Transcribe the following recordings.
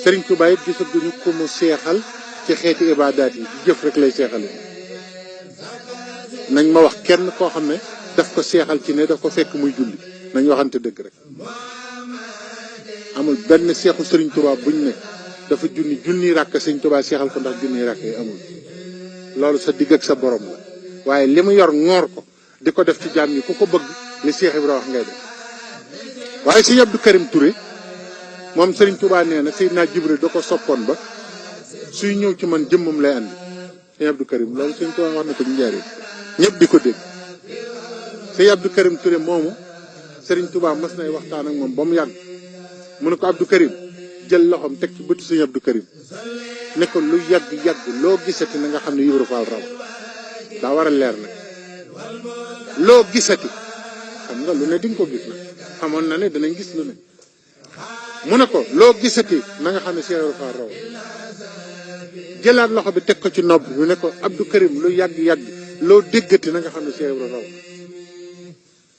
Sëriñ Tuubaa it gisaguñu ko mu seexal ci xeeti ibaadaat yi jëf rek lay seexale nañ ma wax kenn koo xam ne daf ko seexal ci ne daf ko fekk muy julli nañ waxante dëgg rek amul benn seexu Sëriñ Tuubaa buñ ne dafa junni ràkk Sëriñ Tuubaa seexal ko ndax junni ràkk yi amul loolu sa digg ak sa borom la waaye li mu yor ngoor ko di ko def ci jaam yi ku ko bëgg li Cheikh Ibra wax ngay def waaye Sëriñ Abdou Karim Touré moom Sëriñ Tuubaa nee na Seydina Jibril da ko soppoon ba suy ñëw ci man jëmmam lay andi Sëriñ Abdou Karim loolu Sëriñ Tuubaa wax na ko njëriñ ñëpp di ko dégg Sëriñ Abdou Karim Touré moomu Sëriñ Tuubaa mas nay waxtaan ak moom ba mu yàgg mu ne ko Abdou Karim jël loxoom teg ci bëtu Sëriñ Abdou Karim ne ko lu yàgg loo gisati na nga xam ne Ibra Fall raw daa war a leer nag loo gisati xam nga lu ne di nga ko gis nag xamoon na ne danañ gis lu ne mu ne ko loo gisati na nga xam ne Cheikh Ibra Fall raw jëlaat loxo bi teg ko ci nopp bi ne ko Abdou Karim lu yàgg loo déggati na nga xam ne Cheikh Ibra raw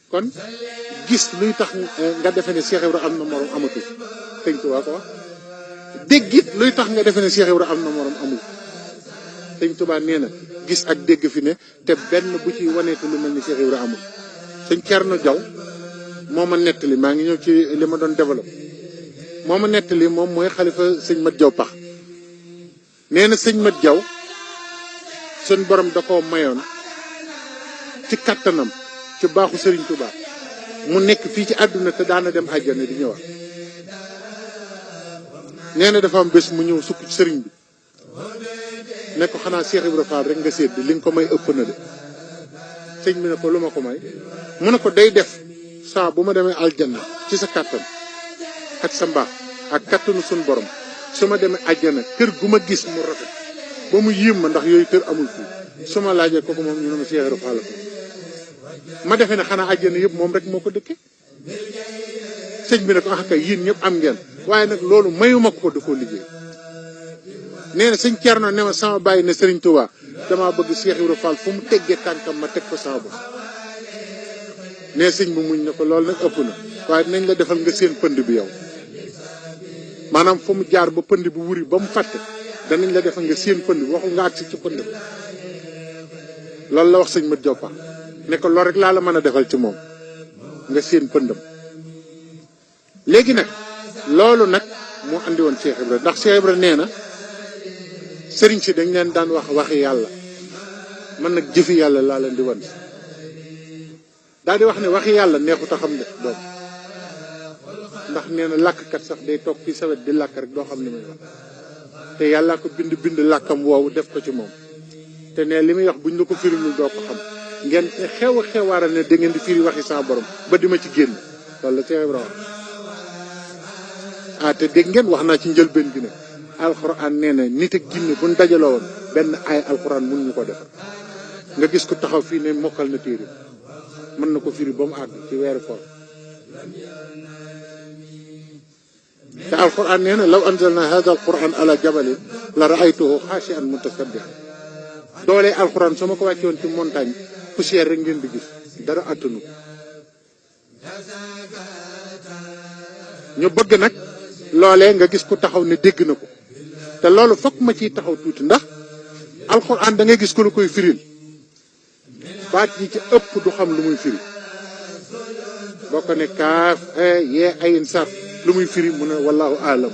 kon gis luy tax nga defe ne Cheikh Ibra am na morom amatu Sëñ Tuubaa ko wax dégg it luy tax nga defe ne Cheikh Ibra am na morom amul Sëñ Tuubaa nee na gis ak dégg fi ne te benn bu ci waneetu lu mel ni Cheikh Ibra amul Sëñ Cerno Jaw moo ma nettali maa ngi ñëw ci li ma doon développé moo ma nettali moom mooy xalifa sëñ Mat Jaw Pax nee na sëñ Mat Jaw suñ borom da koo mayoon ci kattanam ci baaxu Sëriñ Tuubaa mu nekk fii ci àdduna te daana dem àjjana di ñëwaat nee na dafa am bés mu ñëw sukk ci sëriñ bi ne ko xanaa Cheikh Ibra Fall rek nga séet li nga ko may ëpp na de sëñ bi ne ko lu ma ko may mu ne ko day def saa bu ma demee aljanna ci sa kattan ak sa mbaax ak kattanu suñ borom su ma demee àjjana kër gu ma gis mu rafet ba mu yéem ma ndax yooyu kër amul fii su ma laajee kooku moom ñu ne ma Cheikh Ibra Fall ma defee ne xanaa àjjana yëpp moom rek moo ko dëkkee sëñ bi ne ko kay yéen ñëpp am ngeen waaye nag loolu mayuma ko da koo liggéey nee na sëñ Cerno ne ma sama bàyyi ne Sëriñ Tuubaa damaa bëgg Cheikh Ibra Fall fu mu teggee tànkam ma teg ko sama bopp nee sëñ bi muñ ne ko loolu nag ëpp na waaye dinañ la defal nga seen pënd bi yow maanaam fu mu jaar ba pënd bi wuri ba mu fàtte danañ la defal nga seen pënd bi waxul nga agsi ci pënd bi loolu la wax sëñ Mat Jaw Pax ne ko loolu rek laa la mën a defal ci moom nga seen pëndam léegi nag loolu nag moo andi woon Cheikh Ibra ndax Cheikh Ibra nee na sëriñ si dañ leen daan wax waxi yàlla man nag jëfi yàlla laa leen di wan daal di wax ne waxi yàlla neexut a xam ne doom ndax nee na làkkkat sax day toog fi sawet di làkk rek doo xam li muy wax te yàllaa ko bind làkkam woowu def ko ci moom te ne li muy wax buñ la ko firilul doo ko xam ngeen xewaaral ne da ngeen di firi waxi sa borom ba di ma ci génn loolu la Cheikh Ibra wax te dégg ngeen wax naa ci njëlbeen gi ne alxuraan nee na nit ak jinne buñ dajaloo woon benn ay alxuraan mun ñu ko defar nga gis ko taxaw fii ne mokkal na téere mën na ko firi ba mu àgg ci weeru koor te alxuraan nee na law anzalna hada alquran ala jabalin la raaytuhu xaashian mutasaddian doolee alxuraan su ma ko wàcce woon ci montagne poussière rek ngeen di gis dara attanu ñu bëgg nag loolee nga gis ko taxaw ne dégg na ko te loolu fokk ma ciy taxaw tuuti ndax alxuraan da ngay gis ko lu koy firil baat yi ci ëpp du xam lu muy firi boo ko ne kaaf yee ayin sat lu muy firi mu ne wallahu alam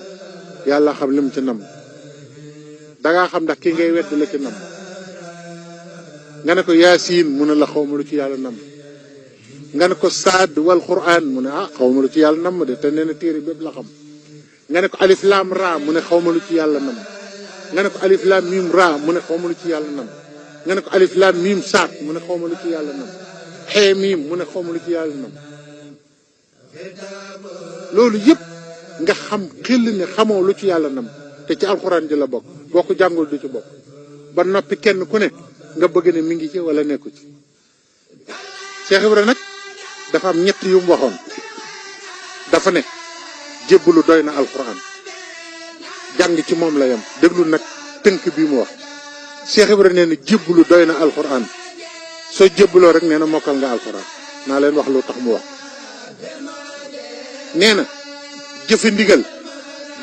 yàlla xam li mu ci nam dangaa xam ndax ki ngay wedd la ci nam nga ne ko yaasiin mu ne la xawma lu ci yàlla nam nga ne ko saad wal quran mu ne xawma lu ci yàlla nam de te nee na téere bépp la xam nga ne ko alif lam ra mu ne xawma lu ci yàlla nam nga ne ko alif lam mim ra mu ne xawma lu ci yàlla nam nga ne ko alif lam mim saat mu ne xawma lu ci yàlla nam xee mim mu ne xawma lu ci yàlla nam loolu yëpp nga xam xel ne xamoo lu ci yàlla nam te ci alxuraan ji la bokk boo ko jàngul du ci bokk ba noppi kenn ku ne nga bëgg ne mi ngi ci wala nekku ci Cheikh Ibra nag dafa am ñett yu mu waxoon dafa ne jébbalu doy na alxuraan jàng ci moom la yem déglu nag tënk bi mu wax Cheikh Ibra nee na jébbalu doy na alxuraan soo jébbaloo rek nee na mokkal nga alxuraan naa leen wax lu tax mu wax nee na jëfe ndigal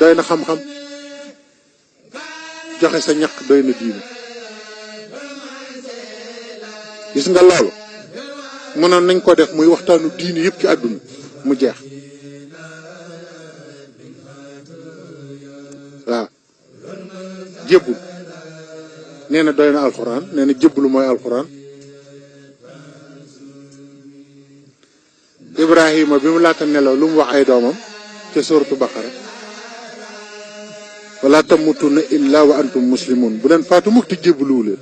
doy na xam-xam joxe sa ñaq doy na diine gis nga loolu mënoon nañ ko def muy waxtaanu diine yëpp ci àdduna mu jeex waaw jébbul nee na doy na alxuraan nee na jébbulu mooy alxuraan Ibrahima bi mu laata nelaw lu mu wax ay doomam ca suuratu Baqara wala tamutunna illa wa antum muslimun bu leen faatu mukk te jébbuluwu leen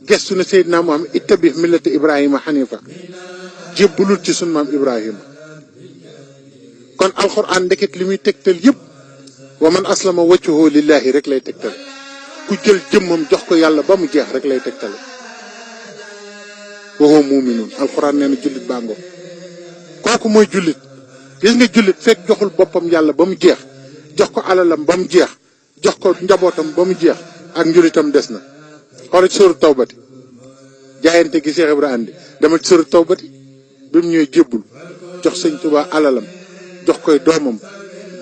gestu na Seydina Muhammad ittabi millata Ibrahima xanifa jébbalul ci sunu maam Ibrahima kon alxuraan ndeket li muy tegtal yëpp wa man aslama wajhahu lillahi rek lay tegtal ku jël jëmmam jox ko yàlla ba mu jeex rek lay tegtale wa huwa mu'minun alxuraan nee na jullit baa ngoog kooku mooy jullit gis nga jullit fekk joxul boppam yàlla ba mu jeex jox ko alalam ba mu jeex jox ko njabootam ba mu jeex ak njullitam des na xoolal ci sóoru tawbati jaayante gi Cheikh Ibra andi dama ci sóoru tawbati bi mu ñëwee jébbul jox sëñ Tuubaa alalam jox koy doomam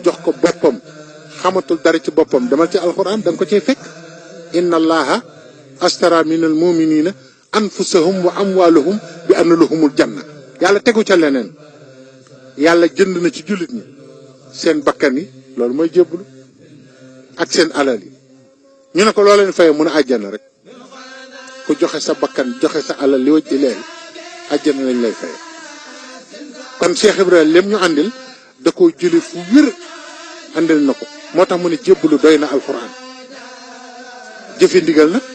jox ko boppam xamatul dara ci boppam demal ci alxuraan da nga ko cay fekk inna allaha astara minal muminina anfusahum wa amwaluhum bi anna lahumul janna yàlla tegu ca leneen yàlla jënd na ci jullit ñi seen bakkan yi loolu mooy jébbulu ak seen alal yi ñu ne ko loo leen faye mun a àjjana rek ku joxe sa bakkan joxe sa alal li waj ilaahi àjjana lañ lay faye kon Cheikh Ibrahima lem ñu àndil da koo jële fu wér àndil na ko moo tax mu ne jébbulu doy na alxuraan jëfe ndigal nag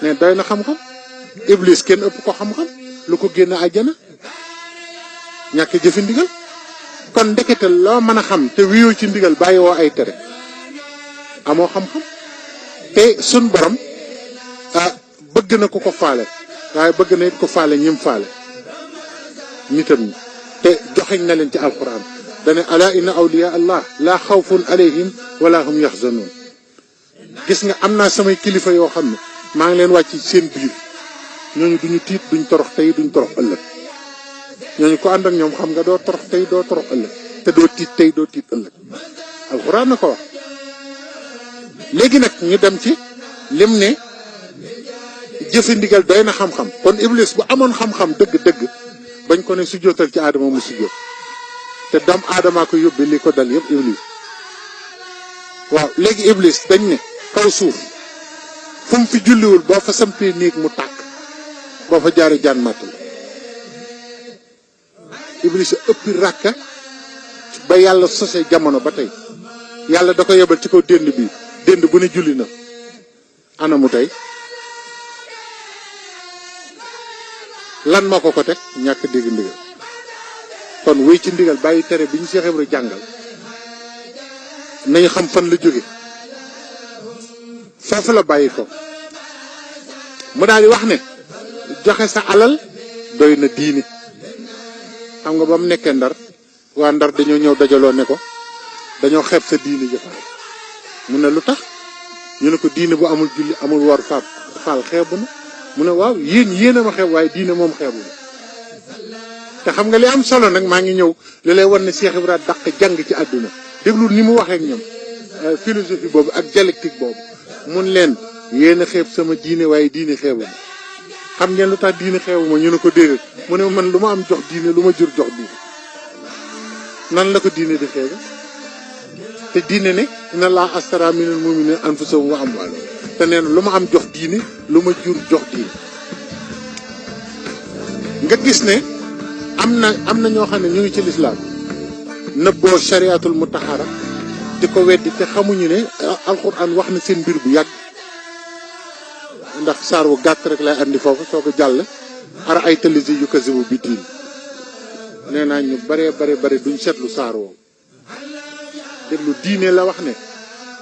ne doy na xam-xam iblis kenn ëpp ko xam-xam lu ko génn àjjana ñàkk jëfe ndigal kon ndekete loo mën a xam te wiyoo ci ndigal bàyyi woo ay tere amoo xam-xam te sun borom bëgg na ko faale waaye bëgg na it ko faale ñim faale nitam ñi te joxeñ na leen ci alquran dane ala inna awliya allah laa xawfun alayhim wala hum yaxzanun gis nga am naa samay kilifa yoo xam ne maa ngi leen wàcc seen biir ñooñu duñu tiit duñ torox tey duñ torox ëllëg ñooñu ko ànd ak ñoom xam nga doo torox tey doo torox ëllëg te doo tiit tey doo tiit ëllëg alquran na ko wax léegi nag ñu dem ci lim ne jëfe ndigal doy na xam-xam kon iblis bu amoon xam-xam dëgg-dëgg bañ ko ne su jootal ci aadama mu si jóot te doom aadamaa ko yóbbe li ko dal yëpp iblis waaw léegi iblis dañ ne kaw suuf fu mu fi julliwul boo fa sampee néeg mu tàkk boo fa jaari jaan màtt la iblis a ëppi ràkka ba yàlla sose jamono ba tey yàlla da ko yebal ci kaw dénd bi dénd bu ne julli na anamu tey lan moo ko teg ñàkk dégg ndigal kon wéy ci ndigal bàyyi tere bi ñu Cheikh Ibra jàngal nañu xam fan la jóge foofu la bàyyi ko mu daal di wax ne joxe sa alal doy na diini xam nga ba mu nekkee ndar waa ndar dañoo ñëw dajaloo ne ko dañoo xeeb sa diini jëfaal mu ne lu tax ñu ne ko diine bu amul julli amul war faal xeebu na mu ne waaw yéen a ma xeeb waaye diine moom xeebu na te xam nga li am solo nag maa ngi ñëw li lay war ne Cheikh Ibra dàq jàng ci àdduna déglu ni mu waxee ak ñoom philosophie boobu ak dialectique boobu mun leen yéen a xeeb sama diine waaye diine xeebu ma xam ngeen lu tax diine xeebu ma ñu ne ko déedéet mu ne man lu ma am jox diine lu ma jur jox diine nan la ko diine di xeebe te diine ne inna allaha astara minal mu'minina anfusahum wa amwalahum te nee na lu ma am jox diine lu ma jur jox diine nga gis ne am na ñoo xam ne ñu ngi ci lislaam nëbboo shariatul mutahara di ko weddi te xamuñu ne alquran wax na seen mbir bu yàgg ndax saar wu gàtt rek lay andi foofu soo ko jàll ara ay talisi yu kasibu bi diin nee naa ñu bare duñ seetlu saar woowu déglu diine la wax ne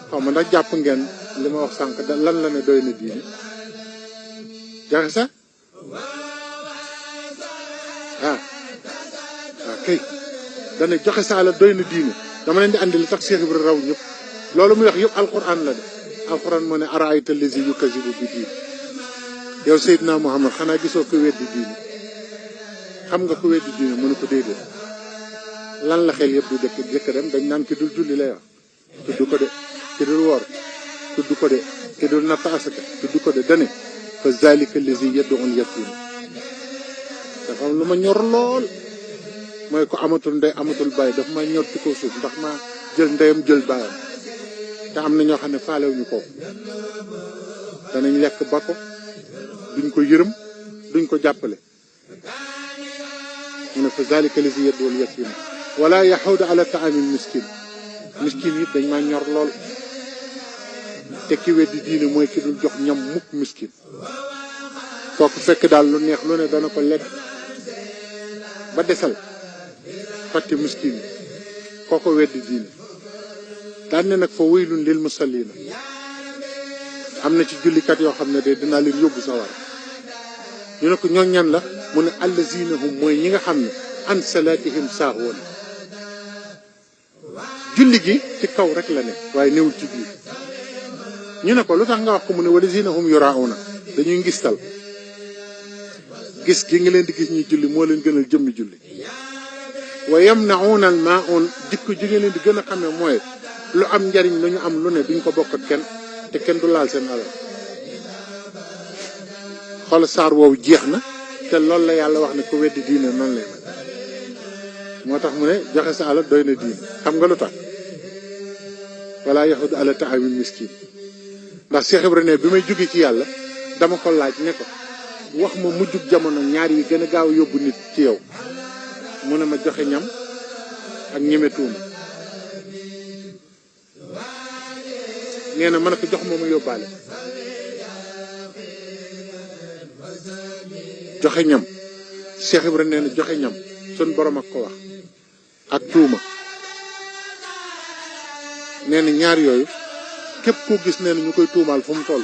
xaw ma ndax jàpp ngeen li ma wax sànq lan la ne doy na diine jaxe sax kay dana joxe sa alal doy na diine dama leen di andi li tax Cheikh Ibra raw ñëpp loolu muy wax yëpp alquran la de alquran moo ne araayta lazi yukazibu bi diin yow Seydina Muhammad xanaa gisoo ko weddi diine xam nga ko weddi diine mu ne ko déedéet lan la xel yëpp di jëkk dem dañ naan ki dul julli lay wax tudd ko de ki dul woor tudd ko de ki dul natt asaka tudd ko de dane fa zalika allazi yad'ul yatim dafa am lu ma ñor lool mooy ko amatul ndey amatul baay daf ma ñor ci kaw suuf ndax ma jël ndeyam jël baayam te am na ñoo xam ne faalewuñu ko danañ lekk ba ko duñ ko yërëm duñ ko jàppale mu ne fa zalika allazi yad'ul yatim wala yaxuudu ala taamil miskin miskin yi dañ maa ñor lool te ki weddi diine mooy ki dul jox ñam mukk miskin kooku fekk daal lu neex lu ne dana ko lekk ba desal fàtte miskin yi kooko weddi diine daan ne nag fa waylun lil musallina am na ci jullikat yoo xam ne de dinaa leen yóbbu sawar ñu ne ko ñooñ ñan la mu ne allazina hum mooy ñi nga xam ne an salatihim saahuun julli gi ci kaw rek la ne waaye newul ci biir ñu ne ko lu tax nga wax ko mu ne walazina hum yurauna dañuy ngistal gis gi nga leen di gis ñuy julli moo leen gënal jëmmi julli wa yamnauna al maun jikko ji nga leen di gën a xamee mooy lu am njariñ lu ñu am lu ne duñ ko bokk ak kenn te kenn du laal seen alal xool saar woowu jeex na te loolu la yàlla wax ne ko weddi diine noonu lay mel moo tax mu ne joxe sa alal doy na diine xam nga lu tax wala yaxudu ala taamil miskin ndax Cheikh Ibrahima bi may jóge ci yàlla dama ko laaj ne ko wax ma mujjug jamono ñaar yi gën a gaaw yóbbu nit ci yow mu ne ma joxe ñam ak ñeme tuuma nee na ma ne ko jox ma yóbbaale joxe ñam Cheikh Ibrahima nee na joxe ñam sun borom ak ko wax ak tuuma nee na ñaar yooyu képp koo gis nee na ñu koy tuumaal fu mu toll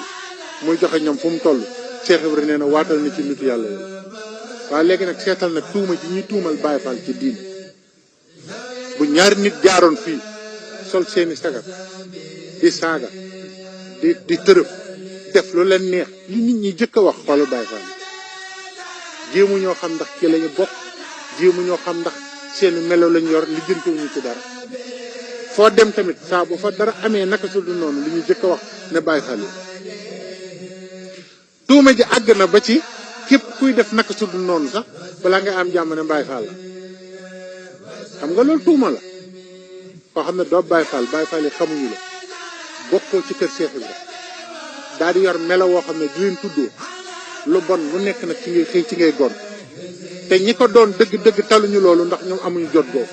muy joxe ñam fu mu toll Cheikh Ibrahima nee na waatal na ci nitu yàlla yi waaye léegi nag seetal nag tuuma ji ñuy tuumal Baay Faal ci diin bu ñaari nit jaaroon fii sol seeni sagar di saaga di tërëf def lu leen neex li nit ñi jëkk a wax xoolu Baay Faal jéemu ñoo xam ndax ci lañu bokk jéemu ñoo xam ndax seeni melo lañu yor lijjantiwuñu ci dara foo dem tamit saa bu fa dara amee naka su dul noonu li ñu jëkk a wax ne Baay Faal yi tuuma ji àgg na ba ci képp kuy def naka su dul noonu sax balaa nga am jàmm ne Baay Faal la xam nga loolu tuuma la koo xam ne doo Baay Faal yi xamuñu la bokkoo ci kër Cheikh Ibrahima daal di yor melo woo xam ne di leen tuddoo lu bon lu nekk nag ci ngay xëy ci ngay gon te ñi ko doon dëgg-dëgg taluñu loolu ndax ñoom amuñu jot googu